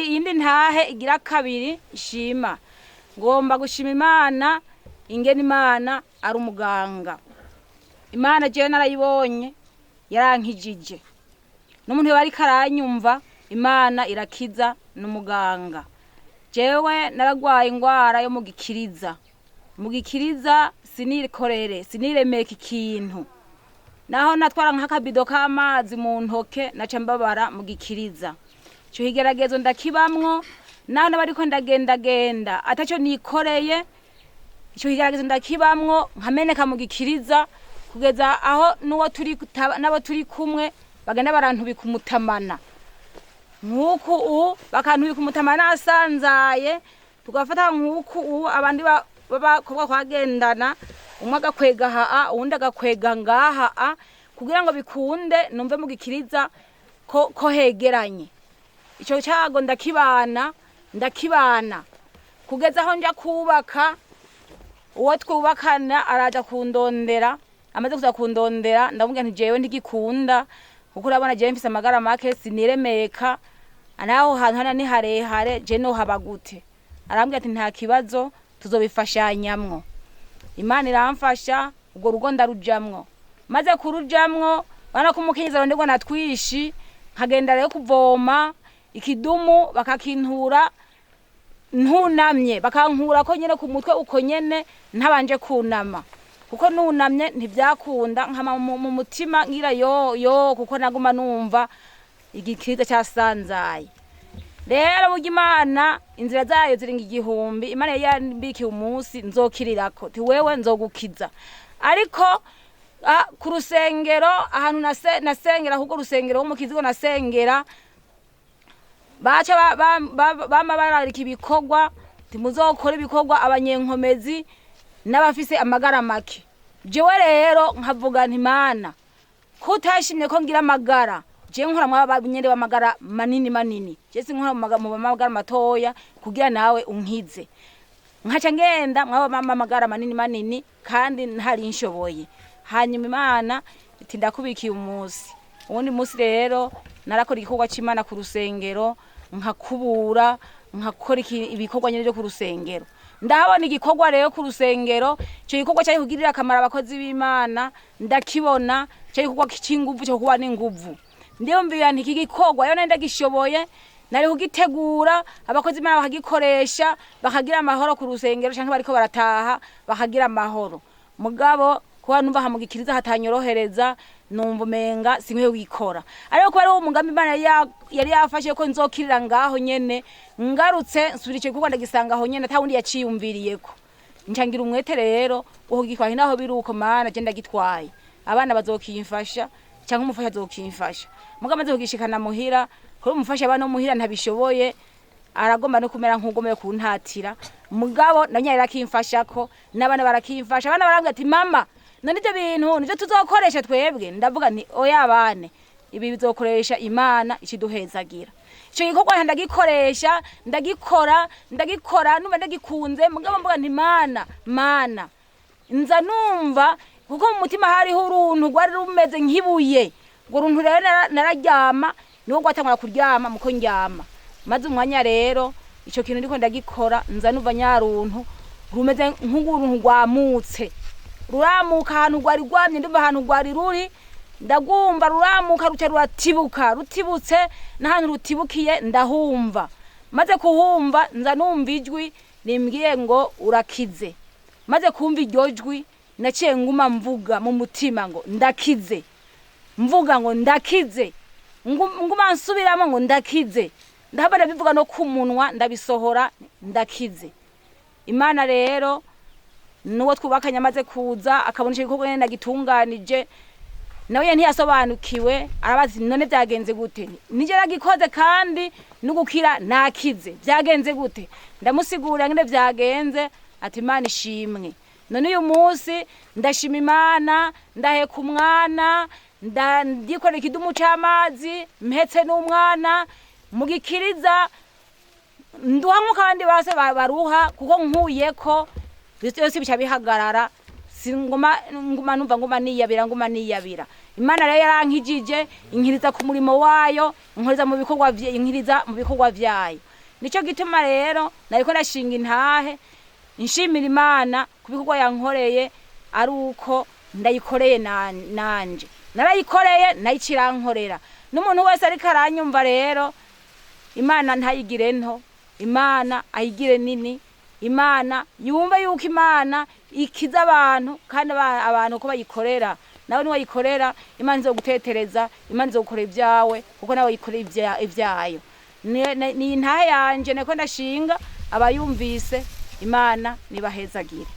Iyindi ntahe igira kabiri ishima ngomba gushima Imana ingene Imana ari umuganga. Imana jewe narayibonye yarankijije, n'umuntu yoba ariko aranyumva Imana irakiza n'umuganga. Jewe naragwaye ingwara yo mu gikiriza, mu gikiriza sinikorere siniremeka ikintu, naho natwara nk'akabido k'amazi mu ntoke naca mbabara mu gikiriza. Ico kigeragezo ndakibamwo naho naba ariko ndagendagenda ataco nikoreye, ico kigeragezo ndakibamwo nkameneka mu gikiriza kugeza aho n'uwo turi n'abo turi kumwe bagenda barantubika umutamana. Nk'uku u bakantubika umutamana nasanzaye, tugafata nk'uku u abandi b'abakobwa twagendana, umwe agakwega aha uwundi agakwega ngaha a kugira ngo bikunde numve mu gikiriza ko hegeranye. Ico cago ndakibana, ndakibana kugeza aho nja kubaka, uwo twubakana araja kundondera, amaze kuza kundondera ndamubwira nti jewe ntigikunda kuko urabona jewe mfise amagara make siniremeka, naho hantu hana ni harehare je nohaba gute? Arambwira ati nta kibazo tuzobifashanyamwo. Imana iramfasha urwo rugo ndarujamwo, maze kurujamwo urabona ko umukenyezi aronderwa na twishi, nkagenda rero kuvoma ikidumu bakakintura ntunamye, bakankurako nyene ku mutwe uko nyene ntabanje kunama, kuko nunamye ntivyakunda, nkama mu mutima ngira yo yo kuko naguma numva igikiriza casanzaye. Rero burya Imana inzira zayo ziringa igihumbi, Imana yari yambikiye umunsi nzokirirako, ti wewe nzogukiza. Ariko ku rusengero ahantu nasengera, kurwo rusengero wo mu Kizigo nasengera, baca bama bararika ibikorwa, nti muzokore ibikorwa abanyenkomezi n'abafise amagara make. Jewe rero nkavuga nti Mana ko utashimye ko ngira amagara, jewe nkora mwaba nyene b'amagara manini manini, je sinkora mu magara matoya kugira nawe unkize. Nkaca ngenda mwaba b'amagara manini manini kandi ntari nshoboye. Hanyuma Imana iti ndakubikiye umunsi. Uwundi munsi rero narakora igikorwa c'Imana ku rusengero, nkakubura, nkakora ibikorwa nyene vyo ku rusengero. Ndahabona igikorwa rero ku rusengero, ico gikorwa cari kugirira akamaro abakozi b'Imana, ndakibona, cari igikorwa c'inguvu co kuba n'inguvu. Ndiyumvira nti iki gikorwa iyo nari ndagishoboye, nari kugitegura, abakozi b'Imana bakagikoresha, bakagira amahoro ku rusengero canke bariko barataha bakagira amahoro. Mugabo kuba numva aha mu gikiriza hatanyorohereza, numva umenga sinkwiye kugikora. Ariko kubera uwo mugambi Imana yari yafashe ko nzokirira ngaho nyene, ngarutse nsubira ico gikorwa ndagisanga aho nyene ata wundi yaciyumviriyeko. Nca ngira umwete rero wo kugikora, nti naho biri uko Mana je ndagitwaye, abana bazokimfasha canke umufasha azokimfasha. Mugabo maze kugishikana muhira, kubera umufasha abana bo muhira ntabishoboye, aragomba no kumera nk'uwugomba kuntatira, mugabo na nyene arakimfashako, n'abana barakimfasha. Abana barambwira ati mama none ivyo bintu nivyo tuzokoresha twebwe? Ndavuga nti oya bane, ibi bizokoresha Imana ikiduhezagira. Ico gikorwa ndagikoresha, ndagikora, ndagikora numva ndagikunze, mugabo mvuga nti Mana, Mana, nza numva kuko mu mutima hariho uruntu rwari rumeze nk'ibuye. Urwo runtu rero nararyama, niho rwatangura kuryama muko ndyama. Maze umwanya rero ico kintu ndiko ndagikora, nza numva nyaruntu rumeze nk'uruntu rwamutse, ruramuka ahantu rwari rwamye, ndumva ahantu rwari ruri, ndagumva ruramuka ruca ruratibuka, rutibutse n'ahantu rutibukiye ndahumva. Maze kuhumva nza numva ijwi rimbwiye ngo urakize. Maze kumva iryo jwi naciye nguma mvuga mu mutima ngo ndakize, mvuga ngo ndakize, nguma nsubiramo ngo ndakize, ndahava ndabivuga no ku munwa ndabisohora ndakize. Imana rero nuwo twubakanye amaze kuza akabona ico gikorwa nyene nagitunganije, nawe ntiyasobanukiwe, arabaza none vyagenze gute? Nije nagikoze kandi n'ugukira nakize, vyagenze gute? Ndamusigurira ngene vyagenze, ati Imana ishimwe. None uyu munsi ndashima Imana, ndaheka umwana, ndikorera ikidumu c'amazi, mpetse n'umwana mu gikiriza, nduha nk'uko abandi bose baruha, kuko nkuyeko vyose bica bihagarara, singuma nguma numva nguma niyabira, nguma niyabira. Imana rero yarankijije, inkiriza ku murimo wayo, inkiriza mu bikorwa vyayo. Nicyo gituma rero nariko ndashinga intahe nshimira Imana ku bikorwa yankoreye, ari uko ndayikoreye nanje narayikoreye nayo ikirankorera. N'umuntu wese ariko aranyumva rero, Imana ntayigire nto, Imana ayigire nini. Imana yumve yuko Imana ikiza abantu, kandi abantu ko bayikorera, nawe niwayikorera Imana izogutetereza, Imana izogukora ibyawe, kuko nawe yikorera ibyayo. Ni intahe yanje niko ndashinga, abayumvise Imana nibahezagire.